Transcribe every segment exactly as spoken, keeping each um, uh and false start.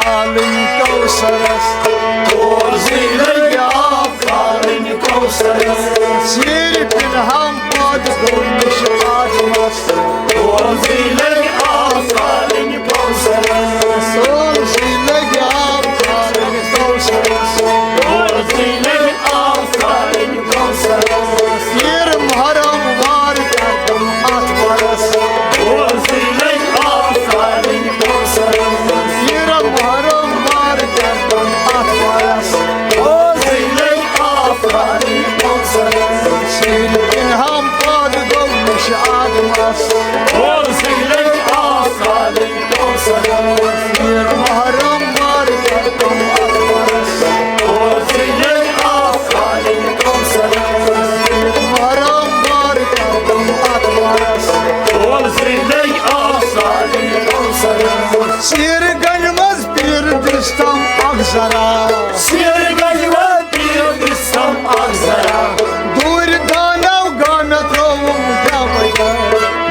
عالم کوثرس۔ اور زی لگی آب کھالٕنۍ کوثرس۔ سیر پنہام پاد گوٚو نِش آدمس۔ اور زی لگی آب کھالٕنۍ کوثرس۔ اور زی لگی آب کھالٕنۍ کوثرس۔ اور زی لگی آب کھالٕنۍ کوثرس۔ تیر محرم وار کردم اتھ ورس۔ اور زی لگی آب کھالٕنۍ کوثرس۔ تیر محرم وار کردم اتھ ورس۔ اور زی لگی آب کھالٕنۍ کوثرس۔ سیر پنہام پاد گوٚو نِش آدمس۔ اور زی لگی آب کھالٕنۍ کوثرس۔ تیر محرم وار کردم اتھ ورس۔ اور زی لگی آب کھالٕنۍ کوثرس۔ تیر محرم وار کردم اتھ ورس۔ اور زی لگی آب کھالٕنۍ کوثرس۔ سیر گنج منٛز پیر دِژتم اکھ ذرا۔ سیر گنج منٛز پیر دِژتم اکھ ذرا۔ دوٗرِ دانو گامہٕ ترٛووُم جابہٕ جا۔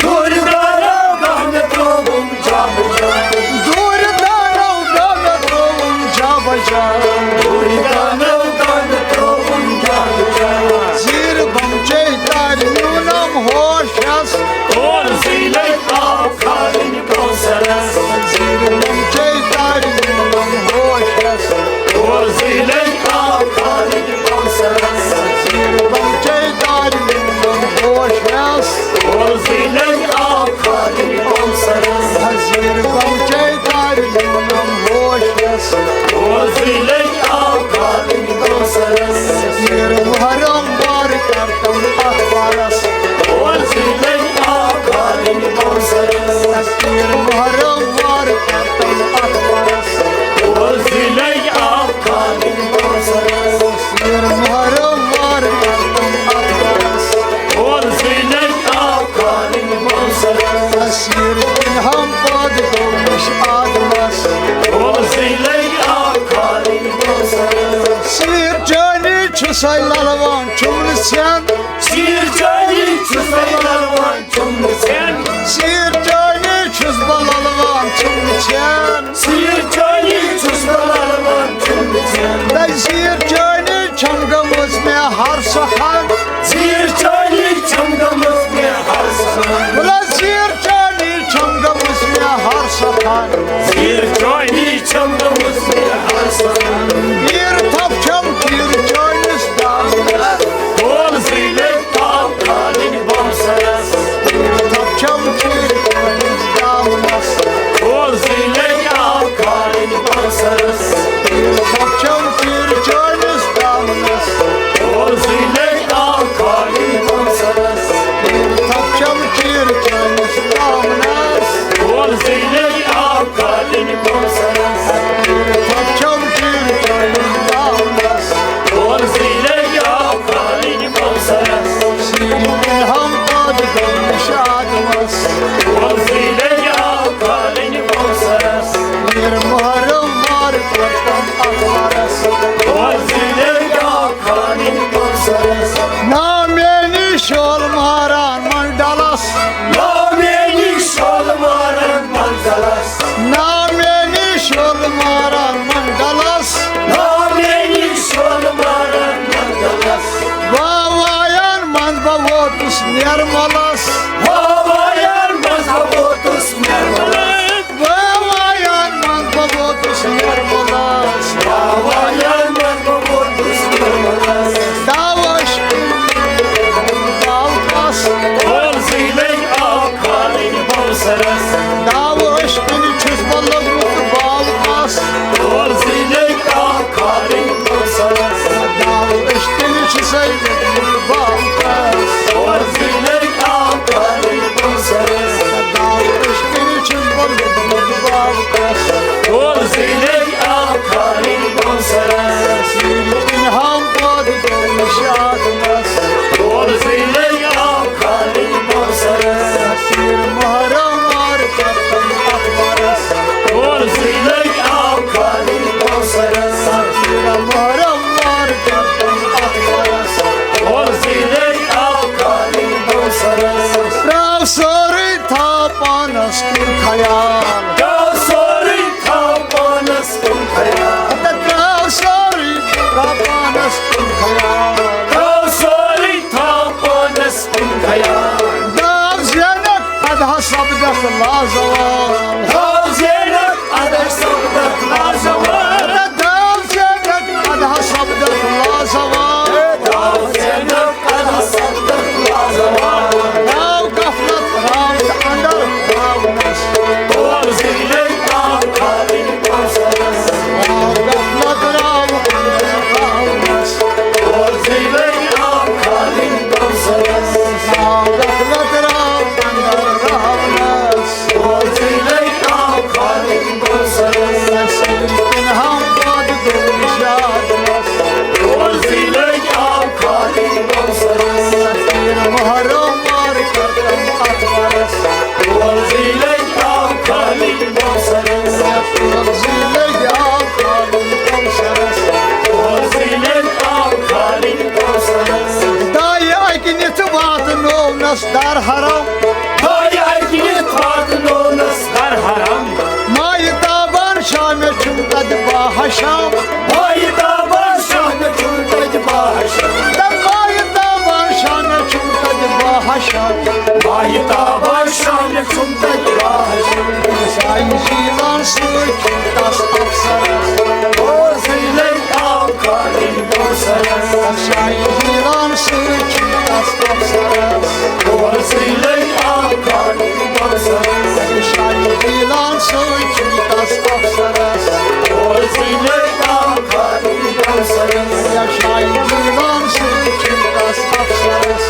دوٗرِ دانو گامہٕ ترٛووُم جابہٕ جا۔ دوٗرِ دانو گامہٕ ترٛووُم جابہٕ جا۔ دوٗرِ دانو گامہٕ ترٛووُم جابہٕ جا۔ زیٖر بمچے تارِ نیوٗنم ہوشس۔ اور زی لگی آب کھالٕنۍ کوثرس۔ زیٖر بمچے تارِ نیوٗنم ہوشس۔ اور زی لگی آب کھالٕنۍ کوثرس۔ زیٖر بمچے تارِ نیوٗنم ہوشس۔ اور زی لگی آب کھالٕنۍ کوثرس۔ زیٖر بمچے تارِ نیوٗنم ہوشس۔ اور زی لگی آب کھالٕنۍ کوثرس۔ تیر محرم وار کردم اتھ ورس۔ اور زی لگی آب کھالٕنۍ کوثرس۔ تیر محرم وار کردم اتھ ورس۔ اور زی لگی آب کھالٕنۍ کوثرس۔ تیر محرم وار کردم اتھ ورس۔ اور زی لگی آب کھالٕنۍ کوثرس۔ سیر پنہام پاد گوٚو نِش آدمس۔ اور زی لگی آب کھالٕنۍ کوثرس۔ سیر چٲنی چھُسے للوان چُمنہٕ ژھٮ۪ن۔ سیر چٲنی چھُسے للوان چُمنہٕ ژھٮ۪ن۔ سیر چٲنی چھُس بہٕ للوان چُمنہٕ ژھٮ۪ن۔ سیر چٲنی چھُس بہٕ للوان چُمنہٕ ژھٮ۪ن۔ تہٕ سیر چٲنی چھَم گٔمٕژ مےٚ ہر سۄ خان۔ زیٖر چٲنی چھَم گٔمٕژ مےٚ ہر سۄ۔ وَلہٕ زیٖر چٲنی چھَم گٔمٕژ مےٚ ہر سۄ خان۔ زیٖر چٲنی چھَم گٔمٕژ مےٚ ہر سۄ۔ ویٖر تھپھ چھَم چیٖر چٲنِس دامنَس۔ اور زی لگی آب کھالٕنۍ بمسرس۔ ویٖر تھپھ چھَم چیٖر چٲنِس دامنَس۔ اور زی لگی آب کھالٕنۍ بمسرس۔ ویٖر تھپھ چھَم چیٖر چٲنِس دامنَس۔ اور زی لگی آب کھالٕنۍ بمسرس۔ ویٖر تھپھ چھَم چیٖر چٲنِس دامنَس۔ اور زی لگی آب کھالٕنۍ بمسرس۔ ویٖر تھپھ چھَم چیٖر چٲنِس دامنَس۔ اور زی لگی آب کھالٕنۍ بمسرس۔ سیٖرِ پنہام پاد گوٚو نِش آدمس۔ اور زی لگی آب کھالٕنۍ بمسرس۔ ویٖر محرم وار کردم اتھ ورس۔ اور زی لگی آب کھالٕنۍ بمسرس۔ نا میٲنی شول مہران منڈلس۔ نا میٲنی شول مہران منڈلس۔ نا میٲنی شول مہران منڈلس۔ نا میٲنی شول مہران منڈلس۔ واوایان منٛز بہٕ ووتُس نِرملس۔ واوایان منٛز بہٕ ووتُس نِرملس۔ واوایان منٛز بہٕ ووتُس نِرملس۔ واوایان منٛز بہٕ ووتُس نِرملس۔ دعوش بالکس۔ اور زی لگی آب کھالٕنۍ بمسرس۔ دعوش کِنۍ چھُس بہٕ لوٚگمُت بالکس۔ اور زی لگی آب کھالٕنۍ بمسرس۔ دعوش کِنۍ چھُسے لوٚگمُت بالکس۔ اور زی لگی آب کھالٕنۍ بمسرس۔ دعوش کِنۍ چھُس بہٕ لوٚگمُت بالکس۔ اور زی لگی آب کھالٕنۍ بمسرس۔ سیٖرِ پنہام پاد گوٚو نِش آدمس۔ اور زی لگی آب کھالٕنۍ بمسرس۔ سیٖرِ محرم وار کردم اتھ ورس۔ اور زی لگی آب کھالٕنۍ بمسرس۔ سیٖرِ محرم وار کردم اتھ ورس۔ حرم۔ بایہِ اَکہِ وِتھ واتنوونَس در حرم۔ مایہِ تابان شاہ مےٚ چھُم تَتہِ باہشام۔ بایہِ تابان شاہ مےٚ چھُم تَتہِ باہشام۔ تہٕ مایہِ تابان شاہ مےٚ چھُم تَتہِ باہشام۔ بایہِ تابان شاہ مےٚ چھُم تَتہِ باہشام۔ شاہہِ جیلان سۭتۍ چھُم تَس افسرس۔ اور زٕے لٔگۍ آو خالٕنۍ بمسرس۔ شاہہِ جیلان سۭتۍ چھُم تَس افسرس۔ اور زٕے لٔگۍ آو خالٕنۍ بمسرس۔ شاہہِ جیلان سۭتۍ چھُم تَس افسرس۔ اور زٕے لٔگۍ آو خالٕنۍ بمسرس۔ یا شاہہِ جیلان سۭتۍ چھُم تَس افسرس۔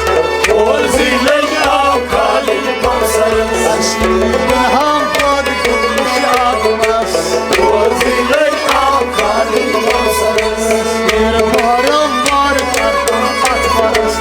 اور زٕے لٔگۍ آو خالٕنۍ بمسرس۔ اصلی گُنہام پٲدٕ کوٚرمُت آدمس۔ اور زٕے لٔگۍ آو خالٕنۍ بمسرس۔ پیر محرم وار کر تم اتھ ورس۔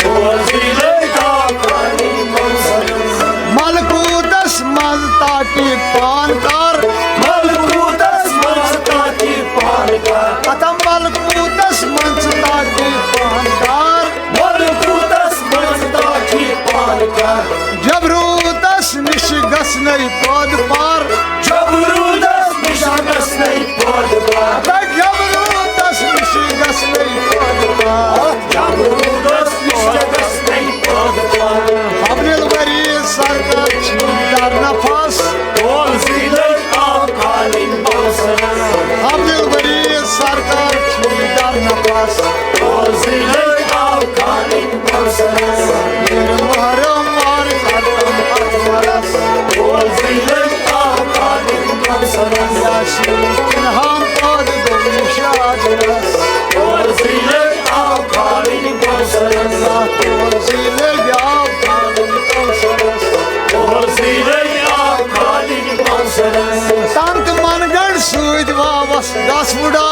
اور زٕے لٔگۍ آو خالٕنۍ بمسرس۔ ملکوتس منٛز تاکہِ پان کر۔ ملکوتس منٛز تاکہِ پان کر۔ اتھ ملکوتس منٛز تاکہِ پان کر۔ ملکوتس منٛز تاکہِ پان کر۔ جبروتس نِش گژھنَے پٲدٕ پار۔ جبروتس نِش گژھنَے پٲدٕ پار۔ تہٕ جبروتس نِش گژھنَے پٲدٕ پار۔ جبروتس نِش گژھنَے پٲدٕ پار۔ حبل الورید سرکار چھُ در نفس۔ اور زٕے لٔگۍ آو خالٕنۍ بمسرس۔ حبل الورید سرکار چھُ در نفس۔ اور زٕے لٔگۍ آو خالٕنۍ بمسرس۔ پیر محرم وار کر تم اتھ ورس۔ اور زٕے لٔگۍ آو خالٕنۍ بمسرس۔ یا شیخ الہام پٲدٕ گوٚو نِشاط ورس۔ اور زٕے لٔگۍ آو خالٕنۍ بمسرس۔ اور زٕے لٔگۍ آو خالٕنۍ بمسرس۔ اور زٕے لٔگۍ آو خالٕنۍ بمسرس۔ تن تہٕ من گنڈ سۭتۍ واوس گس وُڈا۔